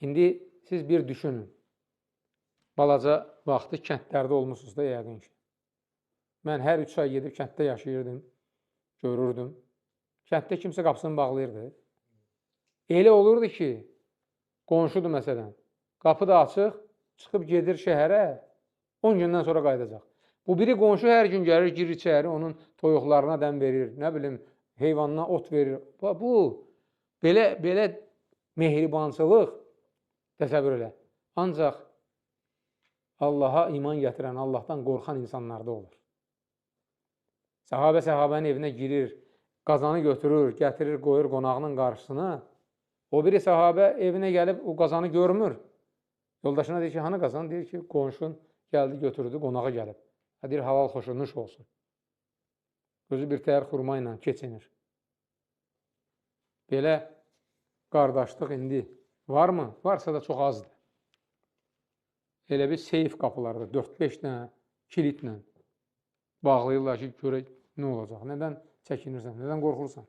İndi siz bir düşünün. Balaca vaxtı kəndlərdə olmuşsunuz da yəqin ki. Mən hər 3 ay gedib kənddə yaşayırdım, görürdüm. Kənddə kimsə qapısını bağlayırdı. Elə olurdu ki, qonşudur məsələn, qapı da açıq, çıxıb gedir şəhərə, 10 gündən sonra qayıdacaq. Bu biri qonşu hər gün gəlir, girir içəri, onun toyuqlarına dəm verir, nə bilim, heyvanına ot verir. Bu, belə mehribançılıq təsəvvür elə. Ancaq Allaha iman gətirən, Allahdan qorxan insanlarda olur. Səhabə səhabənin evinə girir, qazanı götürür, gətirir, qoyur qonağının qarşısına. O biri səhabə evinə gəlib o qazanı görmür. Yoldaşına deyir ki, hanı qazan? Deyir ki, qonşun gəldi, götürdü, qonağa gəlib. Deyir, halal xoşu, nuş olsun. Özü bir təhər xurma ilə keçinir. Belə qardaşlıq indi varmı? Varsa da çox azdır. Elə bir seyf qapılarda 4-5 dənə kilitlə bağlayırlar ki, görək nə olacaq. Nədən çəkinirsən, nədən qorxursan?